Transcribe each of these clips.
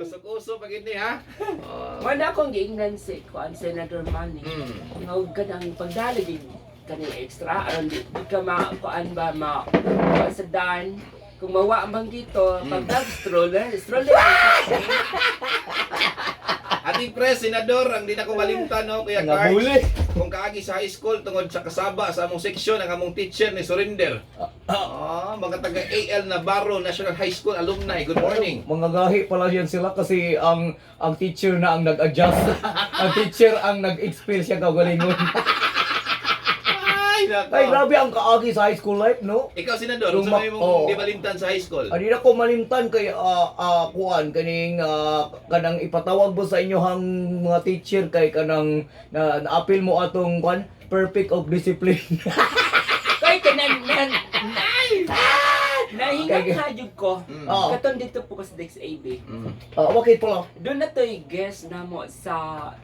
Kusog-uso pag ini ha. Oh. Wala akong giingnan si kuan Senator Manny. Nga huwag ka nang pagdalag kaning extra aron di ka ma kuan ba ma kuan sa dan kung mawa man dito pagdag stroller stroller. Ating pre, senador, ang di na ko malimtan, no, Kuya Nga Cards. buli. Kung kaagi sa high school, tungod sa kasaba sa among seksyon, ang among teacher ni Surrender. Ah, mga taga AL Navarro National High School alumni. Good morning. Mga gahi pala yan sila kasi ang teacher na ang nag-adjust. Ang teacher ang nag-expel siya kagalingon. Ay, nako. Ay, grabe ang kaagi sa high school life, no? Ikaw, senador, Yung unsa may mong oo. di malimtan sa high school? Adi na ko malimtan kay kuan kaning kanang ipatawag mo sa inyohang mga teacher kay kanang na naapil mo atong kuan perfect of discipline. Kay kanan nan nahinga hayog ko. Oo. Katon dito po ko sa Dex AB. Okay pala. Doon na to'y guest na mo sa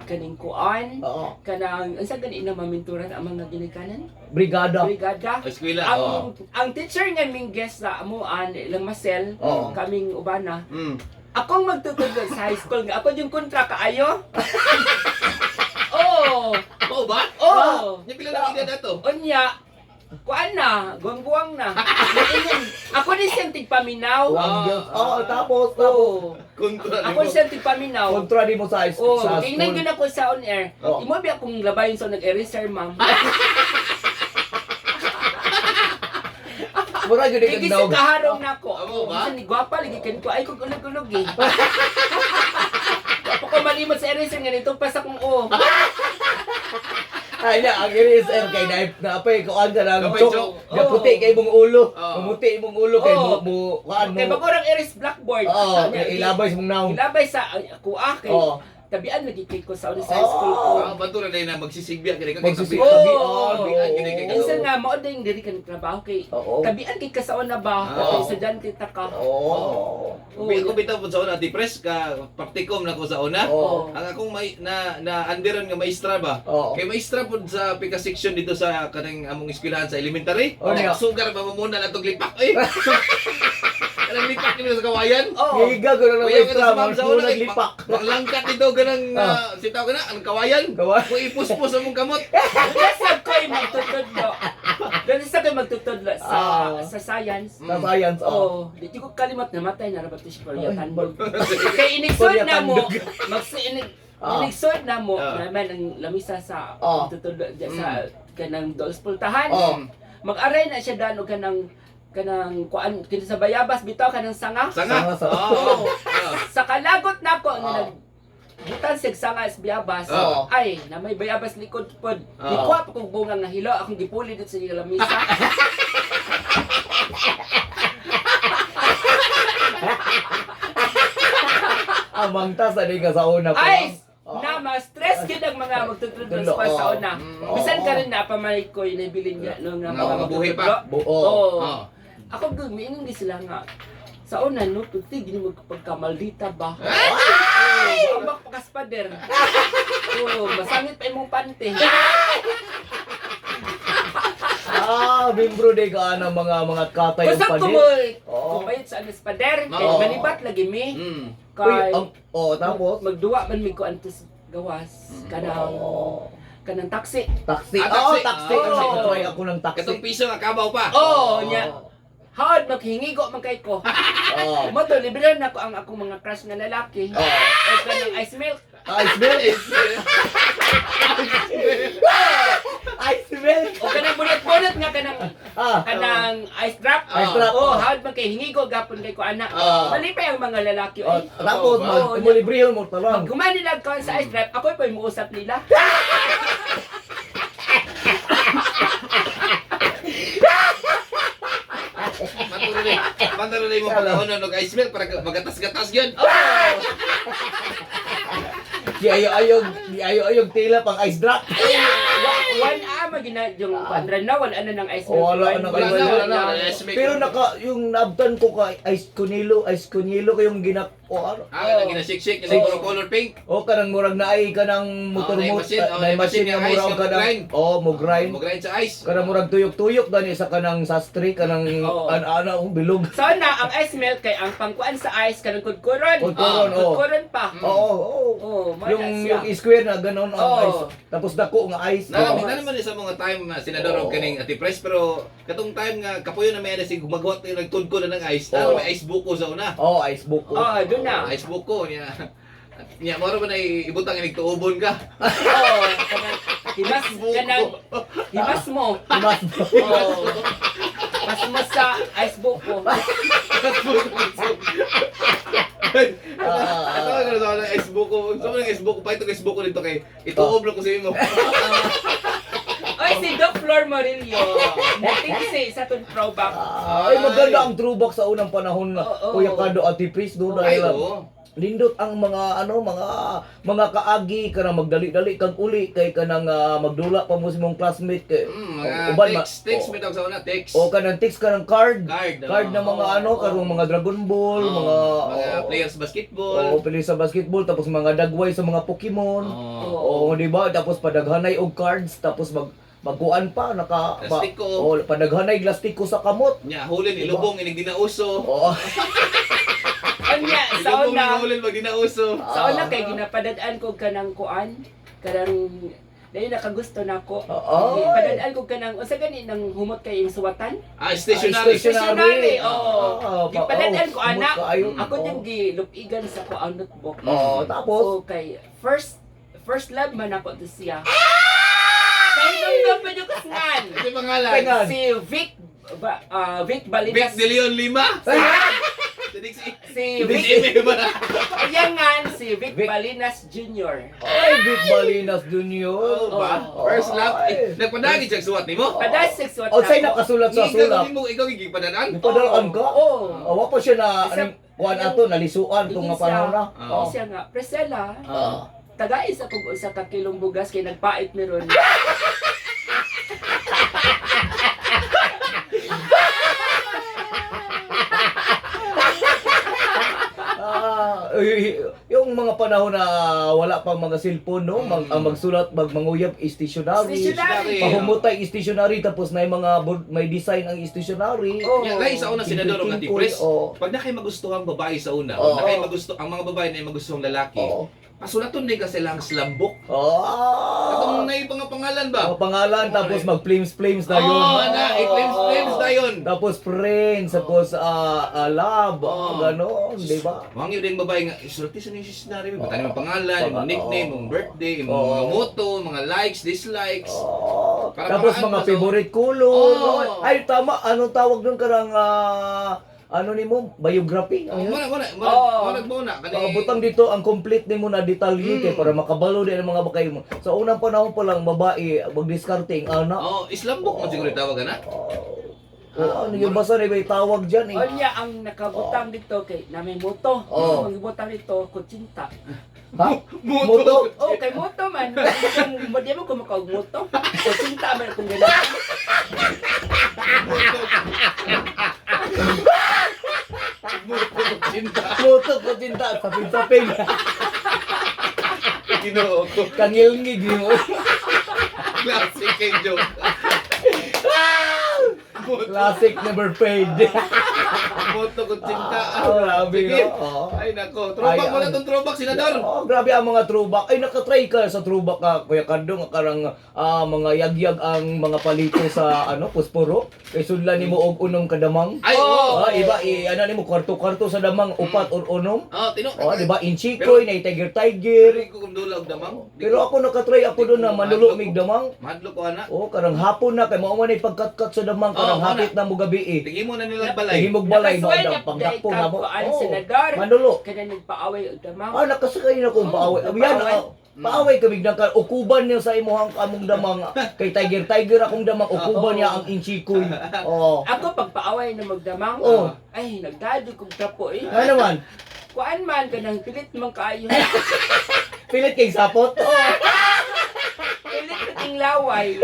kaning kuan. Oo. Kanang unsa gani na maminturan ang mga ginikanan? Brigada. Brigada. Eskwela, Ang oo. ang teacher nga ming guest sa amuan ilang Marcel, kaming ubana. Akong magtutudlo sa high school nga ako yung kontra kaayo. Oh, Oo ba? oh. Nya pila na edad ato? Unya, kuan na, guwang-guwang na. Naingon, ako ni siyang tigpaminaw. Ang Diyos. Oo, tapos tapos Oh. Kontra Ako ni siyang tigpaminaw. kontra di mo sa high school Oh, sa tingnan school. gyud ako sa on air. Oo. Imo bi akong labayon sa nag-eraser, ma'am. Mura gyud Kay kag gising naog. kaharong nako. Amo ba? Bisan ni gwapa lagi kan ko ay kog ulog-ulog eh. Wa pa ko malimot sa eraser nga nitong pa sa kong o. Ay na, ang eraser kay na naapay kuan ka ng Napay chok. chok. Na puti kay imong ulo. Oo. Mamuti imong ulo kay mo Oo. mo kuan mo. Kay bago rang erase blackboard. Oo, Nya, kay ilabay sa mong naong. Ilabay sa kuha kay Oo. tabian lagi kay ko sa una sa high school ko. Ah, bato na dahil na magsisigbiya kini ka. Magsisigbiya. Oo. Tabian kini kay Minsan nga mao din diri kan trabaho kay tabian kay ka sa una ba Oo. kay estudyante ta ka. Oo. Oo. Bi ako bitaw pud sa una ti press ka praktikum na ko sa una. Oo. Ang akong may na na anderon nga maestra ba. Oo. Kay maestra pud sa pika section dito sa kanang among eskwelahan sa elementary. Oh, yeah. Sugar ba mo muna natong lipak eh. Kanang lipak kini sa kawayan. Oo. Giga ko na ng Kuya, maestra, sa ma'am sa una, kay naglipak. Manglangkat dito ganang sitaw kana ang kawayan. Kawayan. Mo ipuspos among kamot. Nasa ko'y magtutudlo. Doon sa ko'y magtutudlo sa sa science. Sa science, oo. Oh, di ko kalimot namatay na rabat si Korea Ay, Tandog. Kay inigsod Korea na mo, Tandog. Inigsod na mo naman ang lamisa sa tutudlo dyan sa kanang Dols Pultahan. Mag-aray na siya dan og kanang kanang kuan kini sa bayabas bitaw kanang sanga. Sanga. Sanga, sanga. Oo. Sa kalagot nako nga nag butan sig sanga is bayabas. Ay, na may bayabas likod pod. Gikuha pa kong bungang nahilo akong gipuli dito sa lamisa. Amang tas ani ka sa una pa. Ay, Oo. na ma-stress gyud ang mga magtutudlo Tudlo, sa sa oo. una. Oo. Bisan ka rin na pamalay ko nabilin niya no nga Nga mga buhi pa. Oo. Oo. Oo. Ako gyud miingon gyud sila nga sa una no pagti gini magpagkamaldita ba. Ay! Ambak pa kaspader. Oo, masangit pa imong pante. Ah, membro de ka na mga katay ug Kusap ko padir. mo Oo. kumayot sa anas pader kay manibat lagi mi. Uy, Kay ang, oh, tapos magduwa man mi ko antos gawas kanang kanang taxi. taxi. Ah, Oo, taxi. taxi. Ah, Kasi oo. try ako ng taxi. Katong piso nga kabaw pa. Oo, nya. Haod maghingigo man kay ko. Oo. Mo to libre na ko ang akong mga crush nga lalaki. Oo. O kanang ice milk. Ice milk. Ice milk. O kanang bunot-bunot nga kanang kanang ice drop. Ice drop, Oh, oo. haod man kay hingigo gapon kay ko ana. Malipay ang mga lalaki Oh, oy. tapos Oo, mag oo. mulibrehon mo talang. Pag gumani lang ka sa ice drop, ako pa muusap nila. Matuloy. Matuloy mo pagkaon og ice milk para magatas-gatas gyud. Di ayo ayog, di ayo ayog tila pang ice drop. One hour man gina yung kuan na wala na ng ice milk. Oh, wala na Wala ice na, milk. wala na, wala na ice milk. Pero naka yung naabtan ko ka ice kunilo kayong ginak o ano. Ah, oh. Ginasiksik, kasi Oh. color pink. O kanang murag naay kanang motor Oh, naay mo machine, oh, naay naay machine machine nga nga ice murag nga kanang mo-grind. oh mo grind. Mo-grind sa ice. Kanang murag tuyok-tuyok gani sa kanang sastre kanang Oo. an-ana oh, bilog. So na ang ice milk kay ang pangkuan sa ice kanang kudkuron. Kudkuron, oo. Kudkuron pa. Oo, oo. Oo, mo Yung na siya. yung square na ganon ang Oo. ice. Tapos dako nga ice. Nalami Oo. na naman sa mga time na senador og Oo. kaning Ate Press, pero katong time nga kapuyo na may ana sig gumagawa tayo nagtudko na ng ice. Oo. Na may ice buko sa una. Oh, ice buko. Oo, doon na. Ice buko niya. Niya moro ba na ibutang inig tuobon ka? Oo, kanang himas Buko. kanang himas mo. Mas Oo. Mas mo sa ice buko. Ah. Ato ka na sa ice buko. Sa mga ice buko pa itong ice buko dito kay ituob lang ko sa imo. Oy, si Doc Flor Morillo. Nating si sa tong throwback. Ay, maganda ang throwback sa unang panahon na Oo. Kuya Kado Ate Pris do Ay, dahil oo. lindot ang mga ano mga mga kaagi kanang magdali-dali kag uli kay kanang magdula pa mo sa imong classmate kay Mga uban ma- text, text o, may tawag sa una, text. o kanang text kanang card Card, card oo. na mga ano karong mga Dragon Ball Oo, mga mga oo, players basketball. oo, players sa basketball tapos mga dagway sa mga Pokemon. Oo. Oo, di ba? Tapos padaghanay og cards tapos magkuan pa naka Lastiko. oh, padaghanay lastiko sa kamot. Nya hulin Diba? ilubong inig dinauso. Oo. Anya, sa Ilubong una, hulin pag dinauso. sa una kay ginapadad-an ko kanang kuan, kanang dahil nakagusto na ako. Oo. Padad-an ko kanang unsa gani nang humot kay imong suwatan? Ah, stationary. Ah, Stationary, oo. Ah, Gipadad-an oo, ko anak. humot kaayo. Ako Oo. din gilupigan sa ko ang notebook. Oo, tapos So kay first first love man ako to siya. Kay nung pa yung kasngan. Ito yung pangalan. Kay Si Vic ba, Vic Vic Balinas. De Leon Lima. Si Dix Si Dix Vic M ba na? Ayangan si Vic, Vic. Balinas Jr. Ay, Vic Balinas Jr. Oo ba? Oo. First love. Ay. Eh, nagpadagi siya suwat nimo. Padas sexual. O say nakasulat sa Ikaw sulap. nimo ikaw gigipadadan. Nipadalaan ka? Oo. Oh, wa pa siya na Isa- anong kuan ato nalisuan tong nga panahon na. Oo. Oo. Siya nga, Priscilla, Oo. tagais ako og usa ka kilong bugas kay nagpait mi ron. Ah, eh, yung mga panahon na wala pang mga cellphone no, ang magsulat magmanguyab stationary. Stationary. Pahumutay stationary tapos na mga may design ang stationary. Oo. Nya lahi sa una senador og Tungkol, Ate Pres. oo. Pag na kay magustuhang babae sa una, Oo. na kay magusto ang mga babae na magustuhang lalaki. Oo. Pasulaton din ka silang slambok. Oh. Katong nay pa nga pangalan ba? Mga pangalan tapos mag flames flames na yun. Oh, ana, i-flames flames dayon. Tapos friends, tapos love, Oo. ganon, di ba? Mangyo din babae nga isulti sa niyo sinari mo, butang imong pangalan, imong Oo. nickname, imong birthday, imong Oo. mga motto, mga likes, dislikes. Oo. Para Tapos paraan mga pa, so- favorite color. Oo. Ay, tama. Anong tawag doon karang ano nimo? Biography? Oh, Ayun. muna muna muna Oo. muna muna kani. Mga butang dito ang complete nimo na detalye kay para makabalo din ang mga bakay mo. Sa unang panahon pa lang babae magdiskarte ang anak. Oh, Islambok man siguro tawag ana. Oo, ano yung basta na may tawag diyan eh. Onya ang nakabutang dito kay namay moto. Oo. Ang gibutang dito kutsinta. Ha? Moto. Oh, kay moto man. Kung di mo kumakaog moto. Kutsinta man kung gano'n. Moto cinta. Moto ko tinta sapin-sapin. Ginoo ko. Kangilngig mo. Classic kay joke. Moto, Classic never fade. moto ko cinta. Ah, grabe, Sige. no? Oo. Ay nako, throwback Ay, mo na ay. tong throwback senador. Oh, grabe ang mga throwback. Ay, nakatry ka sa throwback ka, Kuya Kando, nga karang mga yagyag ang mga palito sa ano, pusporo. Kay sudlan nimo og unom kadamang. Ay, oo. Ah, iba i ano nimo kwarto-kwarto sa damang upat or unom. Oh, tino. Oh, di ba? Inchikoy na tiger tiger. Pero ko kung dula og damang. Di Pero ko- ako nakatry ako doon na manulo mig damang. Mahadlok ko ana. Oh, karang hapon na kay mao man ay pagkatkat sa damang karang Oh, hapit na mo gabi eh. Tingin mo na nilang balay. Himog balay mo Nakasuway ang na pagdakpo na mo. Kuan, Oh, senador. Manulo. Kada nagpaaway og damang. Ah, nakasakay na kong Oh, paaway. Yan, paaway. paaway kami nang ukuban niya sa imuhang among damang kay Tiger Tiger akong damang ukuban niya ang inchikoy. Oh. Ako pagpaaway na magdamang, Oo. ay nagdado kog tapo eh. Ano naman? Kuan man kanang pilit man kaayo. Pilit kay sapot. Pilit kating laway.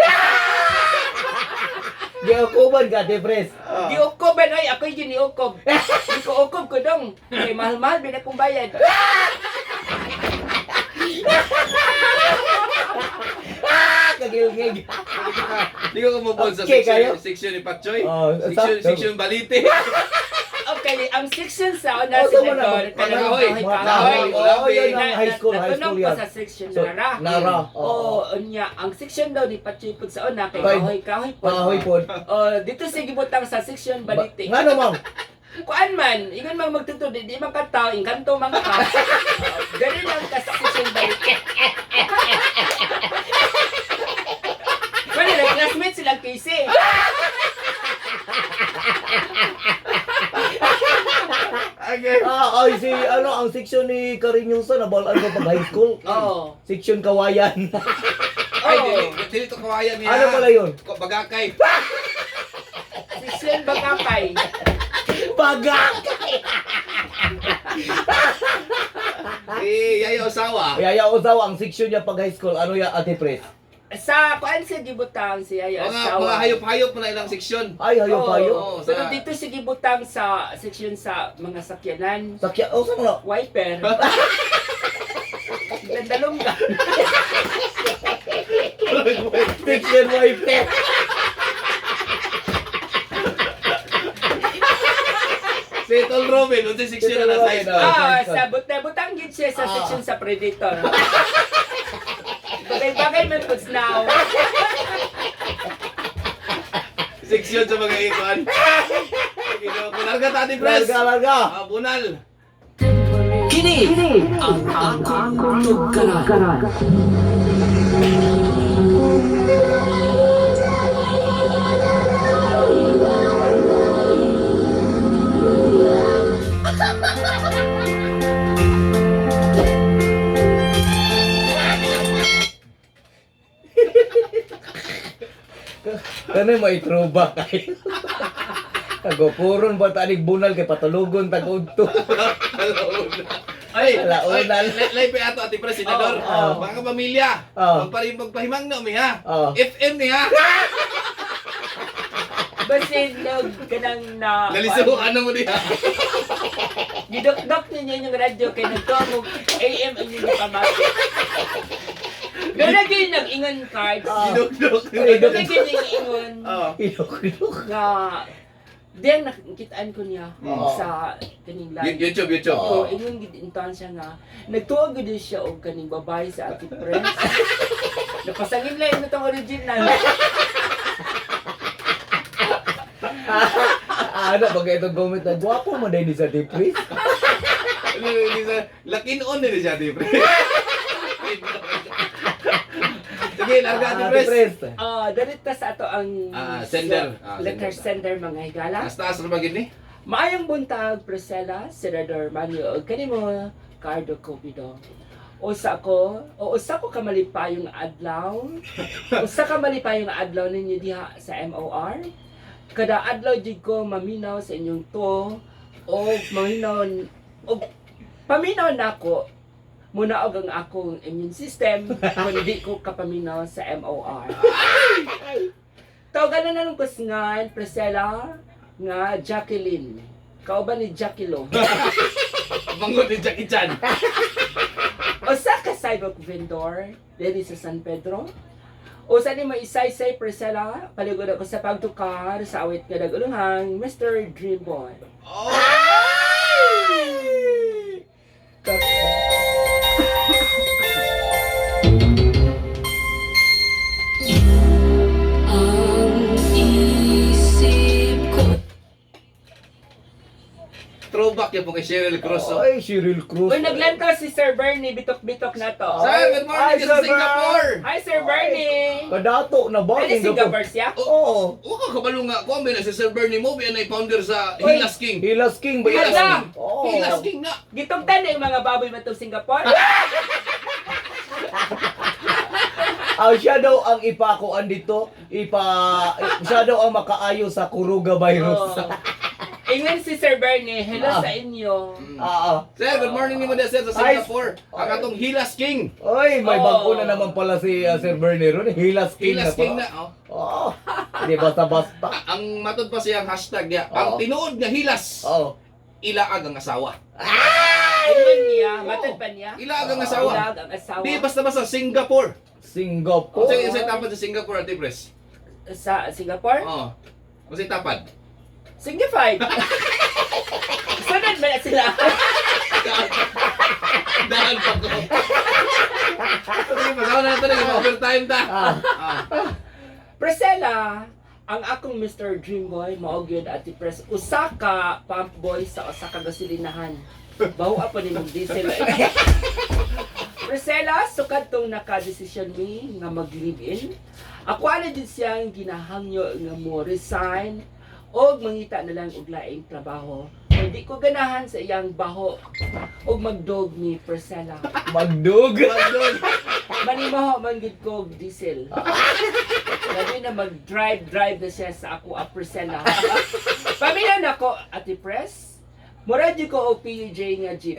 Giukuban ka, Ate Pres. Giukob ba, ay, ako'y giniukob. Di ko ukob ko dong. Kay mahal-mahal bin akong bayad. Ah, kagilgig. Di ko kumupon sa Okay, section, kayo? section ni Patchoy. Oh, Section, sakto. section Balite. Okay, ang section sa una, Oh, tama na. Senator, Mga kanang kahoy. kahoy, Mga kahoy. kahoy. Oo, yun ang high school, high Natunong school ko yan. sa section So, Nara. Nara. Oo, unya, ang section daw ni Patchoy pud sa una kay Kay- kahoy kahoy po. Kahoy po. Oh, dito sa gibutang sa section Balite. Nga ma'am? Kuan man, ingon mang magtutod, di man ka tao, engkanto man ka. Ganun ang ka section Balite. Kuan nila classmate silang Casey. Okay. Ah, ay, si, ano, ang section ni Cariñosa, nabalaan ko pag high school. Oo. Section Kawayan. Ay, Oo. dili, dili to kawayan niya. Ano pala yun? Bagakay. Section Bagakay. Bagak! Eh, Yaya Osawa. Yaya Ozawa, ang section niya pag high school. Ano ya, Ate Pres? Sa kuan sa gibutang si Yaya Mga, Osawa. mga hayop-hayop na ilang seksyon. Ay, hayop, Oo. hayop. Oo, Pero dito sa gibutang sa section sa mga sakyanan, Sakya, oh, saan mo na? wiper. Dandalong ka. Section wiper. Si Tol Robin, unsa seksyon na nasa high school? Ah, sa butang gid siya sa section sa Predator. Bagay-bagay man puts now. Seksyon sa mga ikon. Okay, so, larga ta, Ate Pres. Larga, larga. Ah, bunal. Kini ang akong tugkaran. Kano may throwback kayo. Tagopuron ba tanig bunal kay patulugon tag-udto. Alauna. Ay, Alauna. ay, lay pa ato, Ate Pres, Senador. Oo. Mga kapamilya, Oo. magpahimang na mi ha. Oo. FM ni ha. Basin nag kanang na Nalisuhan na mo diha. Gidokdok ninyo yung radyo kay nagtuo AM ang inyong pamati. Doon na gyud nag-ingon cards. Gidugdog. Doon na gyud nag-ingon Oo. Ilok-ilok. nga then nakitaan ko niya Oo. sa kaning live. YouTube, YouTube. Oo, ingon gid inton siya nga nagtuo gid siya og kaning babae sa Ate Pres. Napasangin lang ito tong original. Ano bagay itong comment na gwapo man dahil ni sa Ate Pres. Lakin on nila siya, Ate Pres. Sige, larga, Ate Ate Pres. Pres. Ah, darita sa ato ang Ah, sender. Ah, letter sender. sender, mga higala. Taas taas ra ba gid ni? Maayong buntag, Priscilla, Senador Manyo, ug kanimo Cardo Cupido. Usa ko, o usa ko kamalipayong adlaw. Usa ka malipayong adlaw ninyo diha sa MOR. Kada adlaw jud ko maminaw sa inyong to o maminaw og paminaw nako muna og ang akong immune system kung di ko kapaminaw sa MOR. Tawagan na lang ko nga Priscilla nga Jacqueline. Kauban ni Jackie Lo. Bangod ni Jackie Chan. Usa ka sidewalk vendor diri sa San Pedro. Usa ni maisaysay Priscilla, paligod ako sa pagtukar sa awit nga nagulunghang Mr. Dreamboy. Oh! Ang isip ko Throwback yan po kay Cheryl Cruz. Oh. Ay, Cheryl Cruz. Uy, naglantaw si Sir Bernie, bitok-bitok na to. Sir, good morning Ay, sa Sir Bern. Singapore. Hi, Sir Bernie! Kadato na ba? Pwede Singapore siya? Oo. Wa ka kabalo nga ko na si Sir Bernie mo biya na founder sa Uy. Hilas King. Hilas King ba yan? Hilas King. Oo. Hilas King na. Gitugtan na yung mga baboy matong Singapore. Ah, siya daw ang ipakuan dito, ipa siya daw ang makaayo sa Kuruga virus. Oo. Ingon si Sir Bernie, hello Ah. sa inyo. Ah, ah. Sir, good morning nimo diya, sir sa Ay. Singapore. Ang atong Hilas King. Oy, may Oo. bago na naman pala si Sir Bernie ron. Hilas King Hilas na King pala. na. Oh. Oo. Di basta-basta. Ang matod pa siyang hashtag niya, ang Oo. tinuod nga hilas, Oo. ilaag ang asawa. Ingon niya, matod pa niya. Ilaag ang asawa. Ilaag ang asawa. Di basta-basta Singapore. Singapore. Unsay unsay tapad sa Singapore, Ate Pres? Sa Singapore? Oo. Unsay tapad? Signified. Sunod ba na sila? Daan pa ko. Sige, pasawa na ito. Nag-overtime ta. Ah. Ah. Priscilla, ang akong Mr. Dreamboy, mao gyud Ate Pres, usa ka pump boy sa usa ka gasolinahan. Bawa pa ni mong diesel. Priscilla, sukad tong naka-desisyon mi nga mag-live-in. Ako ana din siyang ginahangyo nga mo resign og mangita na lang og laing trabaho. Kay di ko ganahan sa iyang baho og magdog ni Priscilla. Magdug. Magdog. Manimaho man gid ko og diesel. Labi na mag-drive drive na siya sa ako a Priscilla. Pamilya na ko Ate Pres. Mura jud ko og PUJ nga jeep.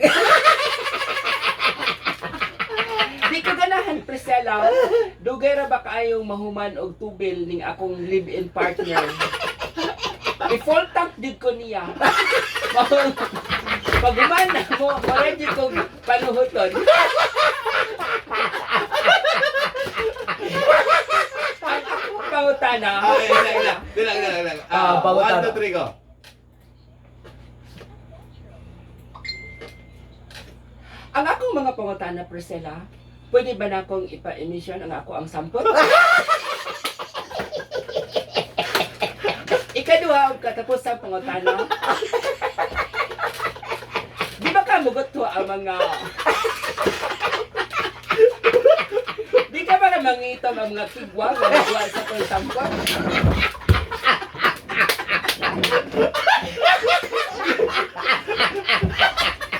Di ko ganahan Priscilla. Dugay ra ba kaayong mahuman og tubil ning akong live-in partner. I-full tank jud ko niya. Pag human na mo, mura jud ko panuhuton. Ang akong pangutana. Okay, ila, ila. Ila, ila, ila. Ah, Ah, pangutana. 1, 2, 3, go. Ang akong mga pangutana, Priscilla, pwede ba na akong ipa-emission ang ako ang sampot? Ikaduha og katapos ang pangutana. Di ba ka mugot to ang mga... Di ka ba na mangitom ang mga kigwa nga nagwa sa kong sampot?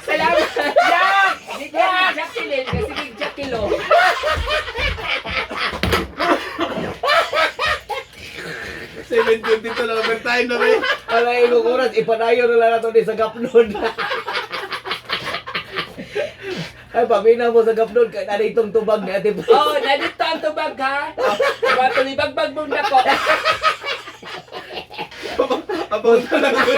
Salamat! Jack! Di ka Jacqueline kasi kay Jacqueline. 7:22 na overtime na rin. Alay ko oras ipadayon na lang nato ni sa gapnon. Ay, pamina mo sa gapnon kay na itong tubag ni Ate Pres. Oh, nandito ang tubag ha. Matuloy bagbag mo na ko. Ang pangutana ko.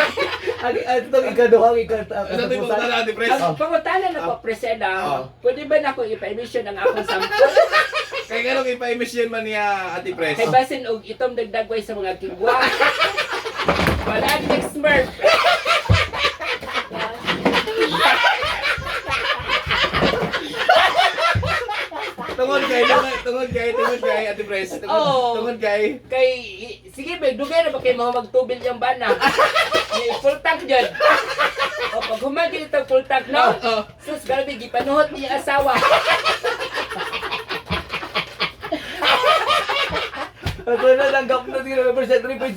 Ani itong ikaduhang Ano ito yung ikatapusan. pangutana, Ate Pres? Ang pangutana na ko, Priscilla, Oh. pwede ba na akong ipa-emission ang akong sampol? Kaya ganun ipa-emission man niya, Ate Pres. Kay basin og itom dagdagway sa mga kigwa. Wala ang smurf. Tungod kay, tungod kay, tungod kay, Ate Pres. Tungod, Oo. tungod kay. Kay, sige ba, dugay na ba kay mga magtubil yung bana? May full tank dyan. O, pag humagil itong full tank, no? Oo. Sus, grabe, gipanuhot niya asawa. Ito na lang gapnon ni 3.0.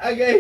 Okay.